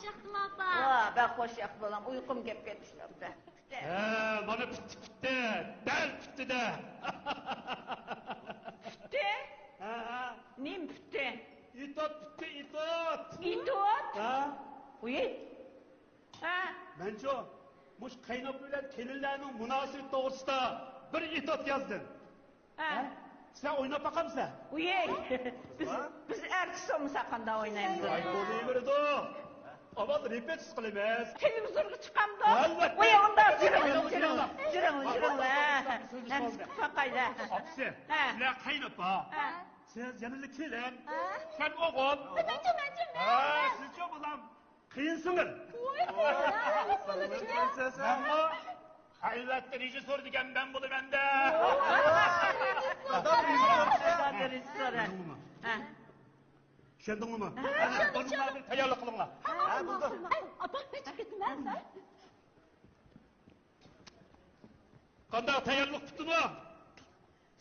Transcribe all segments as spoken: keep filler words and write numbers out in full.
ياقتىمۇ، ئاپا؟ ۋا، بەك خوش ياقتى بالام، ئۇيقۇم كەپ كەتتى شۇنداق. ھە، مانا پۈتتى، پۈتتى، دەل پۈتتى-دە. پۈتتى؟ ھە، ھە. نېمە پۈتتى؟ ئېتوت پۈتتى، ئېتوت. ئېتوت؟ ھە. ۋىي. ھە. مەنچۇ، مۇشۇ قېيىنئاپا بىلەن كېلىنلەرنىڭ مۇناسىۋىتى توغرىسىدا بىر ئېتوت يازدىم. ھە. ھە؟ سىلەر ئويناپ باقامسىلەر؟ ۋىي، بىز، ھە؟ بىز ئارتىس بولمىساق قانداق ئوينايمىز؟ ۋاي، بولۇۋېرىدۇ. ئاۋۋال رېپېتىتسىيە قىلىمىز. تېلېۋىزورغا چىقامدۇ؟ ئەلۋەتتە. ۋاي، ئۇنداق جۈرۈڭ، جۈرۈڭ، جۈرۈڭ، جۈرۈڭ، ھە. ھەممىسى قىلىپ باقايلى. ئاپىسى، ھە. سىلەر قېيىنئاپا. ھە. سىز يەنىلا كېلىن. ھە. سەن ئوغۇل. مەنچۇ، مەنچۇ، مەن. ھە، سىزچۇ بالام؟ قېيىنسىڭىل. ۋاي، ۋاي، ۋاي، ۋاي. مەنمۇ ئەلۋەتتە رېژىسسور دېگەن مەن بولىمەن-دە. دادا رېژىسسور. دادا رېژىسسور. ھە. چۈشەندىڭلىمۇ؟ ھە، چۈشەندىم، ئەنە، چۈشەندىم. ئورنۇڭلارنى تەييارلىق قىلىڭلار. ھە، ھە، بولدى. ئەي، ئاپا، نەچچە كەتتىم ھە سەن؟ قانداق، تەييارلىق پۈتتىمۇ؟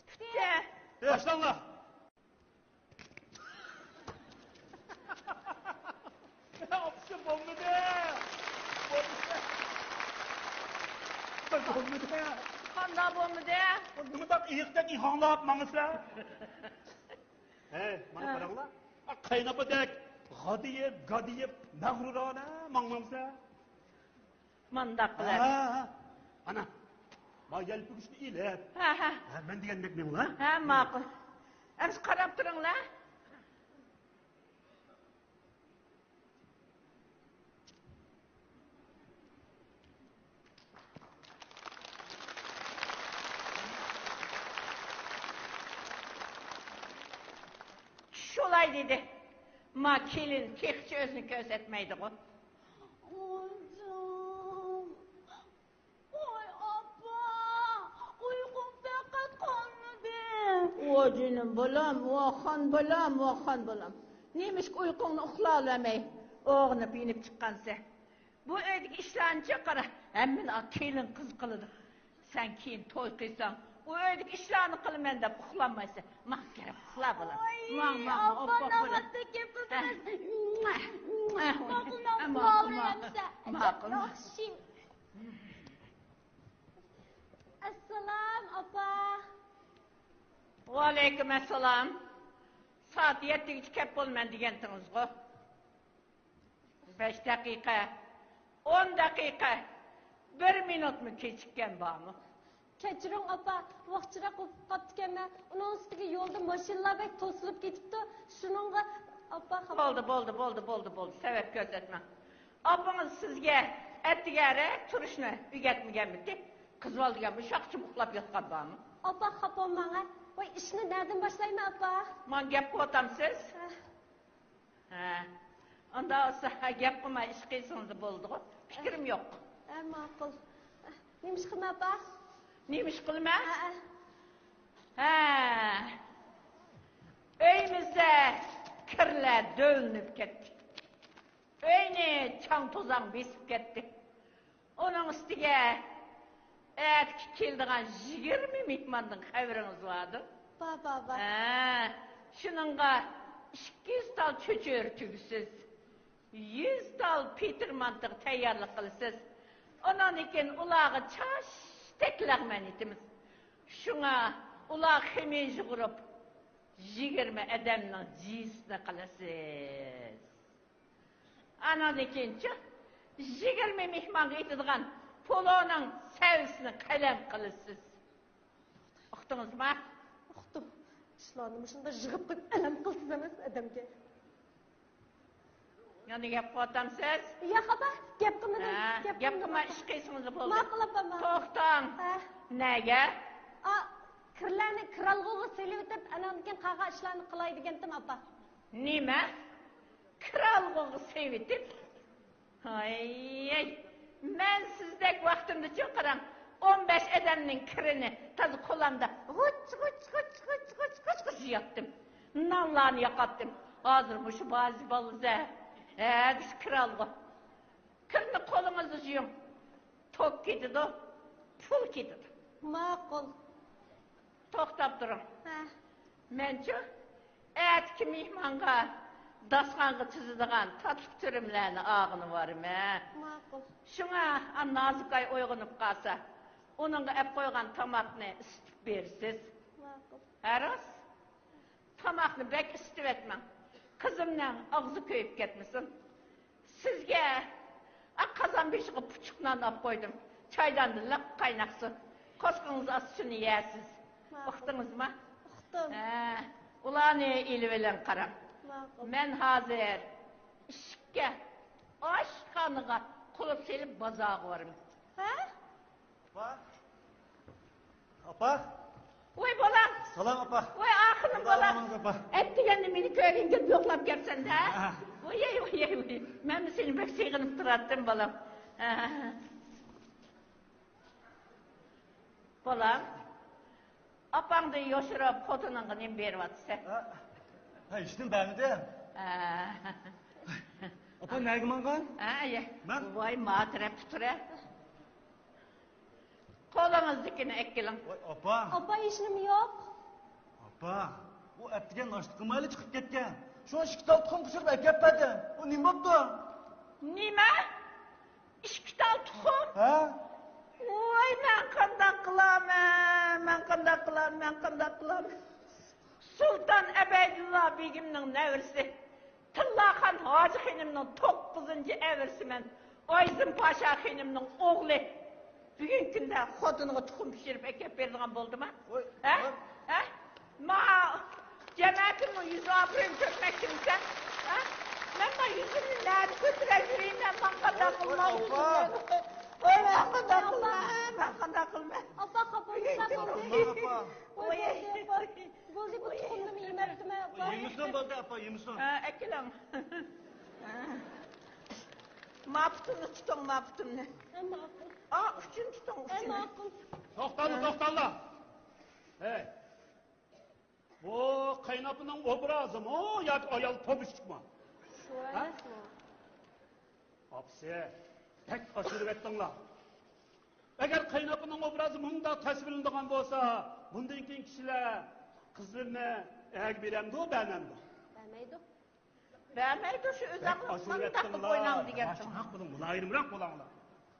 پۈتتى. باشلاڭلار. ئاپىسى بولمىدى. بولمىدى. بولمىدى. قانداق بولمىدى؟ نېمىنداق ئېيىقتەك ئىخاڭلاپ ماڭىسىلەر؟ ھەي، مانا ھە. قاراڭلار. قايناپىدەك غادىيىپ، گادىيىپ، مەغرۇرانە ماڭمامسىلەر؟ مانداق قىلار. ھە، ھە. ئانا، ما يەلپۈگۈچنى ئېلىپ. ھە، ھە. ھە، مەن دېگەندەك مېڭىڭلار. ھە، ماقۇل. ئەمسە قاراپ تۇرۇڭلار. شۇلاي دېدى. ما كېلىن تېخىچە ئۆزىنى كۆرسەتمەيدىغۇ. ۋاي، ئاپا، ئۇيقۇم پەقەت قالمىدى. ۋا جېنىم بالام، ۋا خان بالام، ۋا خان بالام. نېمىشقا ئۇيقۇڭنى ئۇخلاۋالماي ئوغرىنىپ يېنىپ چىققانسەن؟ بۇ ئۆيدىكى ئىشلارنىچۇ قارا، ھەممىنى كېلىن قىز قىلىدۇ. سەن كېيىن توي قىلساڭ، ئۇ ئۆيدىكى ئىشلارنى قىلىمەن دەپ ئۇخلانمايسەن. ماڭ، كىرىپ ئۇخلا بالام. ماڭ، ماڭ، ماڭ، ئاپا، ئوپپا، ناۋاتتەك گەپ قىلدىڭىز. ماقۇل، ماقۇل، ماقۇل. ئەسسالام، ئاپا. ۋەئەلەيكۇم ئەسسالام. سائەت يەتتىگىچە كەپ بولىمەن دېگەنتىڭىزغۇ. بەش دەقىقە، ئون دەقىقە، بىر مىنۇتمۇ كېچىككەن بارمۇ؟ كەچۈرۈڭ، ئاپا، ۋاقچىراق بولۇپ قاپتىكەنمەن. ئۇنىڭ ئۈستىگە يولدا ماشىنىلار بەك توسۇلۇپ كېتىپتۇ. شۇنىڭغا، ئاپا، خاپا. بولدى، بولدى، بولدى، بولدى، بولدى. سەۋەب كۆرسەتمەڭ. ئاپىڭىز سىزگە ئەتىگەنرەك تۇرۇشنى ئۆگەتمىگەنمىتى؟ قىز بالا دېگەن مۇشۇ چاغقىچە ئۇخلاپ ياتقان بارمۇ؟ ئاپا، خاپا بولماڭ ھە. ۋاي، ئىشنى نەدىن باشلايمەن، ئاپا؟ ماڭا گەپ قىلىۋاتامسىز؟ ھە. ھە. ئۇنداق بولسا، گەپ قىلماي ئىش قىلسىڭىز بولىدىغۇ. پىكرىم يوق. ھە، ماقۇل. نېمە ئىش قىلىمەن، ئاپا؟ نېمە ئىش قىلىمەن؟ ھە، ھە. ھە. ئۆيىمىزدە كىرلەر دۆۋىلىنىپ كەتتى. ئۆينى چاڭ-توزان بېسىپ كەتتى. ئۇنىڭ ئۈستىگە ئەتىكى كېلىدىغان يىگىرمە مېھماندىن خەۋىرىڭىز باردۇ؟ بار، بار، بار. ھە، شۇنىڭغا ئىككى يۈز تال چۆچۈرە تۈگىسىز، يۈز تال پېتىر مانتىغا تەييارلىق قىلىسىز. ئۇنىڭدىن كېيىن ئۇلارغا چاچتەك لەغمەن ئېتىمىز. شۇڭا ئۇلار خېمىر يۇغۇرۇپ، يىگىرمە ئادەمنىڭ جىسىنى قىلىسىز. ئاناندىن كېيىنچۇ، يىگىرمە مېھمانغا ئېتىدىغان پولۇنىڭ سەۋزىسىنى قەلەم قىلىسىز. ئۇقتىڭىزمۇ؟ ئۇقتۇم. ئىشلارنى مۇشۇنداق يىغىپ قويۇپ ئەلەم قىلىسىز ئەمەس ئادەمگە. يەنە گەپ قىلىۋاتامسىز؟ ياق، ئاپا، گەپ قىلمىدىم. ھە، گەپ قىلماي ئىش قىلسىڭىز بولدى. ماقۇل، ئاپا، ماقۇل. توختاڭ. ھە. نەگە؟ ئا، كىرلەرنى كىرئالغۇغا سېلىۋېتىپ، ئاناندىن كېيىن قالغان ئىشلارنى قىلاي دېگەنتىم، ئاپا. نېمە؟ كىرئالغۇغا سېلىۋېتىپ؟ ھاي، ھاي. مەن سىزدەك ۋاقتىمدىچۇ قاراڭ، ئون بەش ئادەمنىڭ كىرىنى تازا قولامدا غۇچ، غۇچ، غۇچ يۇياتتىم. نانلارنى ياقاتتىم. ھازىر مۇشۇ بازى بالىزە ھەدىسى كىرئالغۇ. كىرنى قولىڭىزدا يۇيۇڭ. توك كېتىدۇ، پۇل كېتىدۇ. ماقۇل. توختاپ تۇرۇڭ. ھە. مەنچۇ، ئەتىكى مېھمانغا داستىخانغا تىزىدىغان تاتلىق تۈرۈملەرنى ئالغىلى بارىمەن. ماقۇل. شۇڭا نازۇكاي ئويغىنىپ قالسا، ئۇنىڭغا ئەپ قويغان تاماقنى ئىسىتىپ بېرىسىز. ماقۇل. ھە راست. تاماقنى بەك ئىسىتىۋەتمەڭ. قىزىمنىڭ ئاغزى كۆيۈپ كەتمىسۇن. سىزگە، ئا، قازان بېشىغا پۇچۇق نان ئاپ قويدۇم. چايداندا لىق قايناقسۇن. قورسىقىڭىز ئاچسا شۇنى يەرسىز. ماقۇل. ئۇقتىڭىزمۇ؟ ئۇقتۇم. ھە، ئۇلارنى ئېلىۋېلىڭ قاراڭ. ماقۇل. مەن ھازىر ئىشىككە، ئاشخانىغا قۇلۇپ سېلىپ بازارغا بارىمەن. ھە؟ ئاپا. ئاپا. ۋاي بالام. سالام ئاپا. ۋاي ئاخىرىم بالام. ئاپا. ئەتىگەندە مېنى كۆرگەن كېلىپ يوقلاپ كەپسەن-دە. ھە. ۋاي، ۋاي، ۋاي. مەنمۇ سېنى بەك سېغىنىپ تۇراتتىم بالام. ھە. بالام، ئاپاڭدىن يوشۇرۇپ خوتۇنۇڭغا نېمە بېرىۋاتىسەن؟ ھە، ھە، ھېچنېمە بەرمىدىم. ھە. ئاپا، نەگە ماڭغان؟ ھە، يە. مەن؟ ۋاي، ما تەرەپكە تۇرە. قولىڭىزدىكىنى ئەكېلىڭ. ۋاي، ئاپا. ئاپا، ھېچنېمە يوق. ئاپا، ئۇ ئەتىگەن ناشتا قىلمايلا چىقىپ كەتكەن. شۇڭا ئىككى تال تۇخۇم پىشۇرۇپ ئەكەپ بەردىم. ئۇ نېمە بوپتۇ؟ نېمە؟ ئىككى تال تۇخۇم؟ ھە؟ ۋاي، مەن قانداق قىلارمەن، مەن قانداق قىلارمەن، مەن قانداق قىلارمەن؟ سۇلتان ئەبەيدۇللا بېگىمنىڭ نەۋرىسى، تىللاخان ھاجى خېنىمنىڭ توققۇزىنچى ئەۋرىسىمەن، ئايزىم پاشا خېنىمنىڭ ئوغلى. بۈگۈنكى كۈندە خوتۇنىغا تۇخۇم پىشۇرۇپ ئەكەپ بېرىدىغان بولدىما؟ ۋاي، ھە؟ ۋاي. ھە؟ ما جەمەتىمنىڭ يۈز ئابرۇيىنى تۆكمەكچىمىسەن؟ ھە؟ مەن ما يۈزۈمنى نەدە كۆتۈرەپ يۈرەي؟ مەن، ماڭا قانداق قىلماق ئۇزۇن؟ ۋاي، مەن قانداق قىلىمەن؟ مەن قانداق قىلىمەن؟ ئاپا، خاپا بولمىساڭ. ئاپا. ۋاي. بولدى، بولدى، بۇ تۇخۇمنىمۇ يېمەپتىمەن، ئاپا. يېمىسۇن، بولدى، ئاپا، يېمىسۇن. ھە، ئەكېلىڭ. ما پۇتۇمنى تۇتۇڭ، ما پۇتۇمنى. ھە، ماقۇل. ئا، ئۇچىنى تۇتۇڭ، ھە، ئۇچىنى. ماقۇل. توختاڭلار، توختاڭلار. ھەي. بۇ قېيىنئاپىنىڭ ئوبرازىمۇ ياكى ئايال تونۇشلۇقمۇ؟ شۇ ھە؟ ئەمەسمۇ؟ ئاپىسى، بەك ئاشۇرۇۋەتتىڭلار. ئەگەر قېيىنئاپىنىڭ ئوبرازى مۇنداق تەسۋىرلىنىدىغان بولسا، بۇندىن كېيىن كىشىلەر قىزلىرىنى ئەرگە بېرەمدۇ، بەرمەمدۇ؟ بەرمەيدۇ. بەرمەيدۇ، شۇ ئۆزۈڭلار مۇنداق قىلىپ ئويناڭ دېگەنتىم. ياخشىراق بولۇڭ، مۇلايىمراق بولۇڭلار.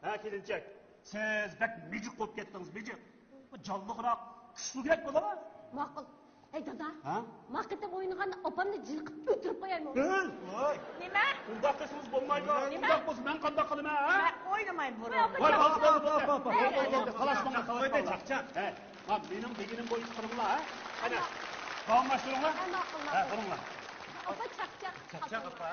ھە، كېلىنچەك، سىز بەك مىجىق بولۇپ كەتتىڭىز، مىجىق. جانلىقراق، كۈچلۈكرەك بولۇڭ. ماقۇل. ھەي، دادا. ھە؟ ما قېتىم ئوينىغاندا ئاپامنى جىلقىپ ئۆلتۈرۈپ قويايمۇ؟ ھەي، ۋاي. نېمە؟ ئۇنداق قىلسىڭىز بولمايدۇ. نېمە؟ ئۇنداق بولسا مەن قانداق قىلىمەن، ھە؟ مەن ئوينىمايمەن بۇرۇن. ۋاي، ۋاي، ۋاي، ۋاي، ۋاي، ۋاي. ھەي، ھەي، ھەي. خالاش، خالاش، خالاش. ھەي، ما مېنىڭ دېگىنىم بويىچە قىلىڭلار، ھە؟ ئەنە، داۋاملاشتۇرۇڭلار. ھە، ماقۇل، ھە، ماقۇل. قىلىڭلار. ئاپا، چاقچاق. چاقچاق، ئاپا.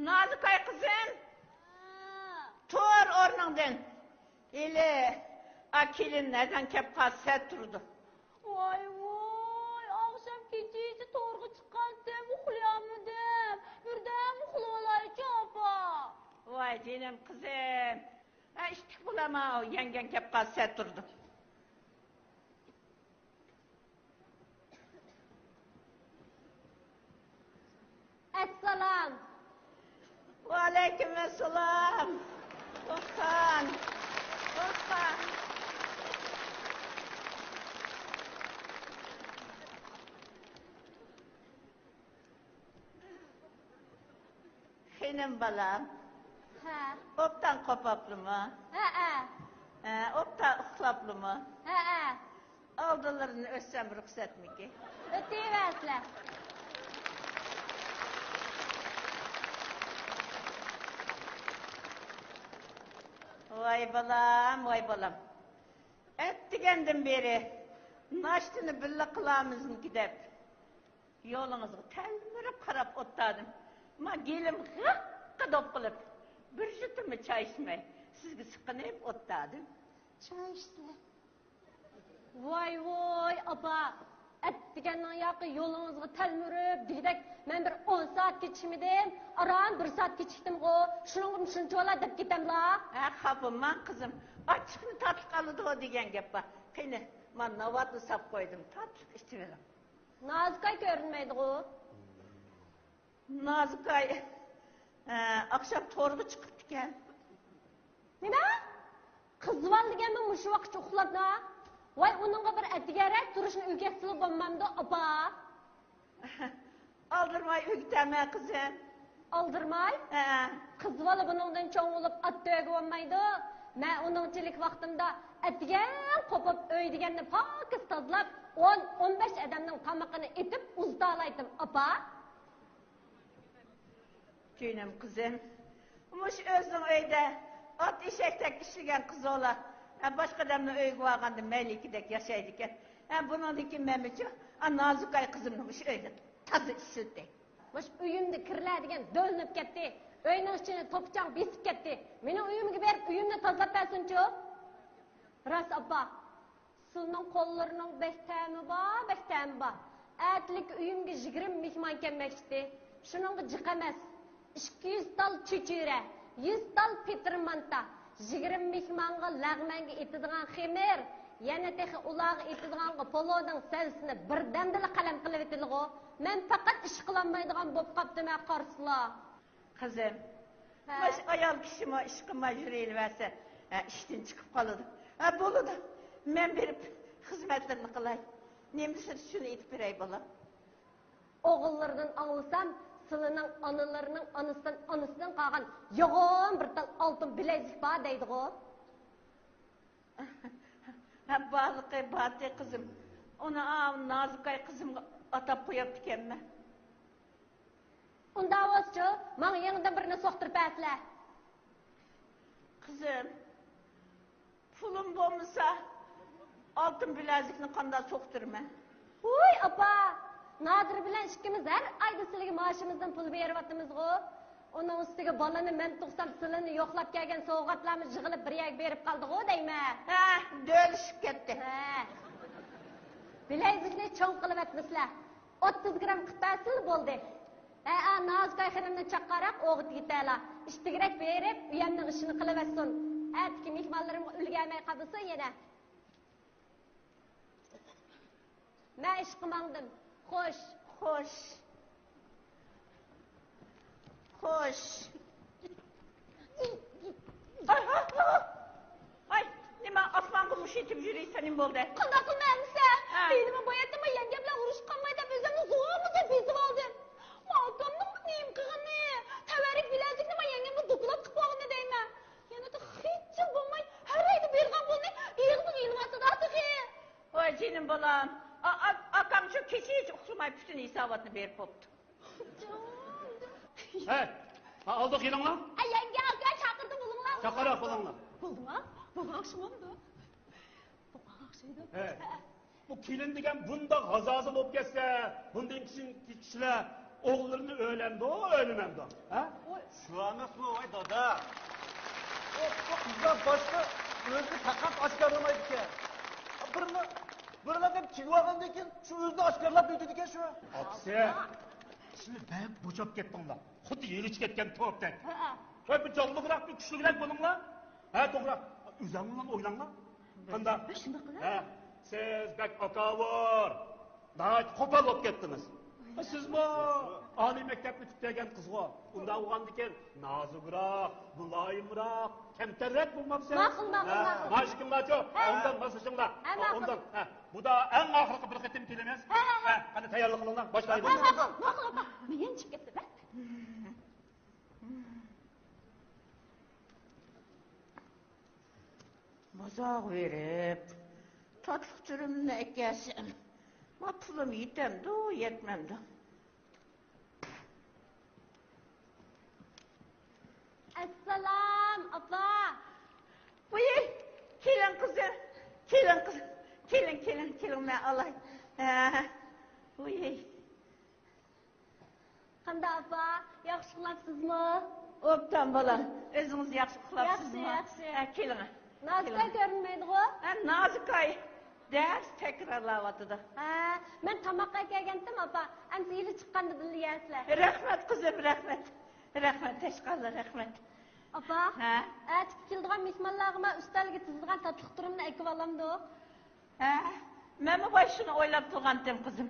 نازۇكاي قىزىم، تۇر ئورنۇڭدىن. ھېلى ئا كېلىن نەدىن كەپ قالسا سەت تۇرىدۇ. ۋاي ۋاي، ئاخشام كېچىچە تورغا چىققانتىم، ئۇخلىيالمىدىم. بىردەم ئۇخلىۋالايچۇ، ئاپا. ۋاي جېنىم قىزىم. ھە، ئىتتىك بولامەن، يەڭگەڭ كەپ قالسا سەت تۇرىدۇ. ئەسسالام. ۋەئەلەيكۇم ئەسسالام. توختاڭ. توختاڭ. خېنىم بالام. ھە. ئوبدان قوپۇپلىمۇ؟ ھەئە. ھە، ئوبدان ئۇخلاپلىمۇ؟ ھەئە. ئالدىلىرىنى ئۆتسەم رۇخسەتمىكى؟ ئۆتۈۋەرسىلە. ۋاي بالام، ۋاي بالام. ئەتىگەندىن بېرى ناشتىنى بىللە قىلارمىزمىكى دەپ، يولىڭىزغا تەلمۈرۈپ قاراپ ئولتۇردۇم. ما گېلىم غىققىدوق قىلىپ، بىر جۈتۈممۇ چاي ئىچمەي، سىزگە سىقىنىپ ئولتۇردۇم. چاي ئىچسىلە. ۋاي ۋوي، ئاپا! ئەتىگەننىڭ ياقى يولىڭىزغا تەلمۈرۈپ دېگۈدەك، مەن بىر ئون سائەت كېچىكمىدىم، ئاران بىر سائەت كېچىكتىمغۇ، شۇنىڭغىمۇ شۇنچىۋالا دەپ كېتەملا؟ ھە، خاپىمەن قىزىم، ئاچچىقنى تاتلىق ئالىدىغۇ دېگەن گەپ بار. قېنى، مانا ناۋاتنى ساپ قويدۇم، تاتلىق ئىچىۋېلىڭ. نازۇكاي كۆرۈنمەيدىغۇ؟ نازۇكاي، ئە، ئاخشام تورغا چىقىپتىكەن. نېمە؟ قىز بالا دېگەنمۇ مۇشۇ ۋاقىتقىچە ئۇخلاپلا؟ ۋاي، ئۇنىڭغا بىر ئەتىگەنرەك تۇرۇشنى ئۆگەتسىلا بولمامدۇ، ئاپا؟ ئالدىرىماي ئۆگىتەمەن، قىزىم. ئالدىرىماي؟ ھە. قىز بالا بۇنىڭدىن چوڭ بولۇپ ئات تۆگە بولمايدۇ. مەن ئۇنىڭچىلىك ۋاقتىمدا ئەتىگەن قوپۇپ، ئۆي دېگەننى پاكىز تازىلاپ، ئون، ئون بەش ئادەمنىڭ تامىقىنى ئېتىپ ئۇزىتالايتتىم، ئاپا. جېنىم قىزىم، مۇشۇ ئۆزىنىڭ ئۆيىدە ئات ئېشەكتەك ئىشلىگەن قىزىڭلار، ھە، باشقا ئادەمنىڭ ئۆيىگە بارغاندا مەلىكىدەك ياشايدىكەن. ھە، بۇنىڭدىن كېيىن مەنمۇچۇ، ئا، نازۇكئاي قىزىمنى مۇشۇ ئۆيدە تازا ئىشلىتەي. مۇشۇ ئۆيۈمدە كىرلە دېگەن دۆلىنىپ كەتتى. ئۆينىڭ ئىچىنى توپا-چاڭ بېسىپ كەتتى. مېنىڭ ئۆيۈمگە بېرىپ، ئۆيۈمنى تازىلاپ بەرسۇنچۇ. راست، ئاپا. سىلىنىڭ قوللىرىنىڭ بەك تەمى بار، بەك تەمى بار. ئەتىلىكى ئۆيۈمگە يىگىرمە مېھمان كەلمەكچىدى. شۇنىڭغا جىق ئەمەس. ئىككى يۈز تال چۆچۈرە، يۈز تال پېتىر مانتا، يىگىرمە مېھمانغا لەغمەنگە ئېتىدىغان خېمىر، يەنە تېخى ئۇلارغا ئېتىدىغانغا پولونىڭ سەۋزىسىنى بىردەمدىلا قەلەم قىلىۋېتىلىغۇ. مەن پەقەت ئىش قىلالمايدىغان بوپ قاپتىمەن، قارىسىلا. قىزىم، ھە. ماش ئايال كىشىمۇ ئىش قىلماي يۈرۈۋەرسە، ھە، ئىشتىن چىقىپ قالىدۇ. ھە، بولىدۇ. مەن بېرىپ خىزمەتلىرىنى قىلاي. نېمە دېسە شۇنى ئېيتىپ بېرەي، بالام. ئوغۇللىرىدىن ئاڭلىسام، سىلىنىڭ ئانىلىرىنىڭ ئانىسىدىن، ئانىسىدىن قالغان يوغان بىر تال ئالتۇن بىلەزلىك بار دەيدىغۇ. ھە، بارلىقى بارتى، قىزىم. ئۇنى ئاۋۇ نازۇكئاي قىزىمغا ئاتاپ قويۇپتىكەنمەن. ئۇنداق بولسىچۇ، ماڭا يېڭىدىن بىرنى سوقتۇرۇپ بەرسىلە. قىزىم، پۇلۇم بولمىسا، ئالتۇن بىلەزلىكنى قانداق سوقتۇرىمەن؟ ۋوي، ئاپا! نادىر بىلەن ئىككىمىز ھەر ئايدا سىلىگە مائاشىمىزدىن پۇل بېرىۋاتىمىزغۇ. ئۇنىڭ ئۈستىگە بالىنى مەن تۇغسام، سىلىنى يوقلاپ كەلگەن سوۋغاتلارمۇ يىغىلىپ بىر يەرگە بېرىپ قالدىغۇ دەيمەن. ھە، دۆلىشىپ كەتتى. ھە. بىلەزلىكنى چوڭ قىلىۋەتمىسىلە. ئوتتۇز گرام قىلىپ بەرسىلا بولدى. ھە، ئا، نازۇكئاي خېنىمنى چاققانراق ئويغىتىۋېتەيلا. ئىتتىكرەك بېرىپ، ئۆيەمنىڭ ئىشىنى قىلىۋەتسۇن. ئەتىكى مېھمانلىرىمغا ئۈلگۈرمەي قالمىسۇن يەنە. مەن ئىشقا ماڭدىم. خوش. خوش. خوش. ئاي، ئاي، ئاي. ئاي، نېمە ئاسمانغا مۇشت ئېتىپ يۈرۈيسەن، نېمە بولدى؟ قانداق قىلىمەن ئەمىسە؟ ھە. ئىنىمە باياتتىن ما يەڭگەم بىلەن ئۇرۇشۇپ قالماي دەپ ئۆزۈمنى زورمىزور بېزىۋالدىم. ما ئاكامنىڭ نېمە قىلغىنى؟ تەۋەررۈك بىلەزلىكنى ما يەڭگەمگە دوكلات قىلىپ بەرگىنى دەيمەن. يەنە تېخى خېچىل بولماي ھەر ئايدا بېرىدىغان پۇلنى ئېغىزىغا ئېلىۋاتىدۇ تېخى. ۋاي جېنىم بالام، ئا-، ئا-، ئاكامچۇ كېچىچە ئۇخلىماي پۈتۈن ھېساباتنى بېرىپ بوپتۇ. ھەي، ھا، ئالدى كېلىڭلار. ئە، يەڭگە، ئاكا، چاقىردىم، بولۇڭلار. چاقىراق بولۇڭلار. بولدىما؟ بولغان ئوخشىمامدۇ؟ بولغان ئوخشايدۇ. ھەي، بۇ كېلىن دېگەن بۇنداق ھازازۇل بولۇپ كەتسە، بۇندىن كېيىنكى كىشىلەر ئوغۇللىرىنى ئۆيلەمدۇ، ئۆيلىمەمدۇ؟ ھە؟ شۇ ئەمەسمۇ، ۋاي دادا؟ ئۇ، ئۇ قىزلار باشتا ئۆزىنى پەقەت ئاشكارىلىمايدىكەن. بىرلا، بىرلا دەپ چىگىۋالغاندىن كېيىن شۇ ئۆزىنى ئاشكارىلاپ ئۆتىدىكەن شۇ. ئاپىسى، ئىشنى بەك بوشاپ كەتتىڭلار. خۇددى يېلىچ كەتكەن توپتەك. ھە. ھە، بىر جانلىقراق، بىر كۈچلۈكرەك بولۇڭلار. ھە، توغرا. ئۆزۈڭلار ئويلاڭلار. قانداق؟ شۇنداق قىلە. ھە، سىز بەك ئاكاۋۇر. ناھايىتى قوپال بولۇپ كەتتىڭىز. سىزمۇ ئالىي مەكتەپنى پۈتتۈرگەن قىزغۇ. ئۇنداق بولغاندىكىن نازۇكراق، مۇلايىمراق، كەمتەررەك بولمامسىز؟ ماقۇل، ماقۇل، ھە، ماقۇل. ماشىكىڭلارچۇ؟ ھە. ئوبدان ماسلىشىڭلار. ھە، ماقۇل. ئوبدان، ھە. بۇ دا ئەڭ ئاخىرقى بىر قېتىم كېلىمىز. ھە، ھە، ھە. ھە، قېنى تەييارلىق قىلىڭلار، باشلايلى. ھە، ماقۇل، ماقۇل، ئاپا. مېنى چىقىپ كەتتى، بەك. مازاغا بېرىپ، تاتلىق تۈرۈمنى ئەكەلسەم، ما پۇلۇم يېتەمدۇ، يەتمەمدۇ؟ ئەسسالام، ئاپا. ۋۇي، كېلىڭ قىزىم، كېلىڭ قىزىم، كېلىڭ، كېلىڭ، كېلىڭ، مەن ئالاي. ھە، ۋۇي. قانداق ئاپا، ياخشى ئۇخلاپسىزمۇ؟ ئوبدان بالام، ئۆزىڭىز ياخشى ئۇخلاپسىزمۇ؟ ياخشى، ياخشى. ھە، كېلىڭ. نازۇكاي كۆرۈنمەيدىغۇ؟ ھە، نازۇكاي دەرس تەكرارلاۋاتىدۇ. ھە، مەن تاماققا كەلگەنتىم ئاپا، ئەمسە ھېلى چىققاندا بىللە يەرسىلەر. رەھمەت قىزىم، رەھمەت. رەھمەت، تاشقانلا رەھمەت. ئاپا، ھە؟ ئەتىكى كېلىدىغان مېھمانلارغا مەن ئۈستەلگە تىزىدىغان تاتلىق تۈرۈمنى ئەكىۋالامدۇ؟ ھە، مەنمۇ بايا شۇنى ئويلاپ تۇرغانتىم، قىزىم.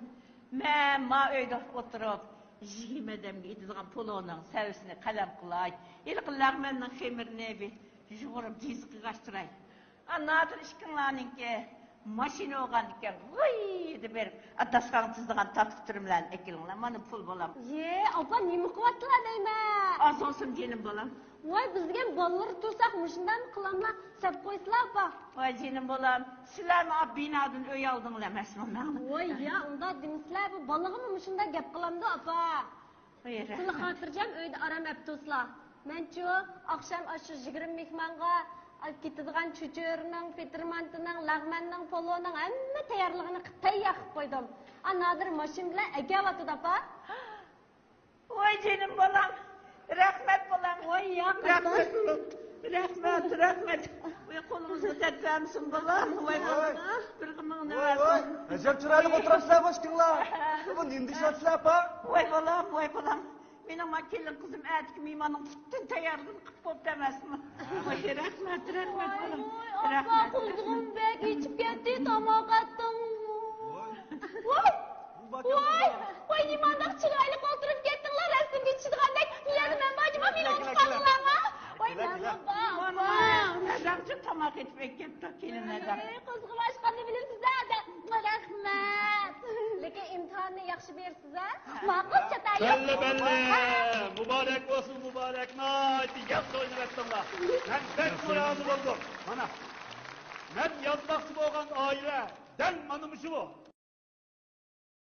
مەن ما ئۆيدە ئولتۇرۇپ، يىگىرمە ئادەمگە ئېتىدىغان پولونىڭ سەۋزىسىنى قەلەم قىلاي. ھېلىقى لەغمەننىڭ خېمىرىنى بىر يۇغۇرۇپ، جىزىقىغا ئاچتۇراي. ئا، نادىر ئىككىڭلارنىڭكى ماشىنا بولغاندىكىن، غۇي دەپ بېرىپ، ئا، داستىخانغا تىزىدىغان تاتلىق تۈرۈملەرنى ئەكېلىڭلار، مانا پۇل بالام. يې، ئاپا، نېمە قىلىۋاتىلا دەيمەن. ئاز بولسۇن جېنىم بالام. ۋاي، بىز دېگەن بالىلىرى تۇرساق مۇشۇنداقمۇ قىلاملا سەپ قويسىلا، ئاپا. ۋاي جېنىم بالام، سىلەرمۇ ئا بىنادىن ئۆي ئالدىڭلار ئەمەسمۇ ماڭا؟ ۋاي، يا، ئۇنداق دېمىسىلە، بۇ بالىغىمۇ مۇشۇنداق گەپ قىلامدۇ، ئاپا؟ ۋاي، سىلى رەھمەت. خاتىرجەم ئۆيدە ئارام ئەپتۇسىلا. مەنچۇ، ئاخشام ئاشۇ يىگىرمە مېھمانغا ئاي، كېتىدىغان چۆچۈرىنىڭ، پېتىرمانتىنىڭ، لەغمەننىڭ، پولۇنىڭ ھەممە تەييارلىقىنى قىلىپ تەييار قىلىپ قويدۇم. ئا، نادىر ماشىنا بىلەن ئەكەۋاتىدۇ، ئاپا. ۋاي جېنىم بالام، رەھمەت بالام. ۋاي ياق، رەھمەت بالام. رەھمەت، رەھمەت. ۋاي قولىڭىزغا دەرد بەرمىسۇن بالام. ۋاي بالام، بىر قېتىمنى ۋاي، ۋاي، بەرسۇن. ئەجەب چىرايلىق ئولتۇرۇپسىلەر بۇ ئىككىڭلار. بۇ نېمە دېيىشىۋاتىسىلەر، ئاپا؟ ۋاي بالام، ۋاي بالام. مېنىڭ ما كېلىن قىزىم ئەتىكى مېھماننىڭ پۈتۈن تەييارلىقىنى قىلىپ بوپتۇ ئەمەسمۇ؟ ۋاي، رەھمەت، رەھمەت، بالام. ۋاي، ئاپا، رەھمەت. قىزىم بەك ئېچىپ كەتتى، تاماق ئەتتىڭمۇ؟ ۋاي، ۋاي، ۋاي، نېمانداق چىرايلىق ئولتۇرۇپ كەتتىڭلار، رەسىمگە چۈشىدىغاندەك. بۇ يەردە مەن بار جۇما، مېنى ئۇنتۇپ قالدىڭلارمۇ؟ ۋاي، مانا، مانا، ئاپا. نەدەمچە تاماق ئېتىپ ئەكەپتۇ، كېلىن نەدەم. ئەي، قىزغىن ئاشقاننى بىلىمسىز-ھە؟ رەھمەت. لېكىن ئىمتىھاننى ياخشى بېرىسىز-ھە؟ ماقۇل، چاتاي يوق. بەللە، بەللە. مۇبارەك بولسۇن، مۇبارەك. ناھايىتى ياخشى ئويناۋەتتىڭلار. مەن بەكمۇ رازى بولدۇم. مانا، مەن يازماقچى بولغان ئائىلە دەل مانا مۇشۇ.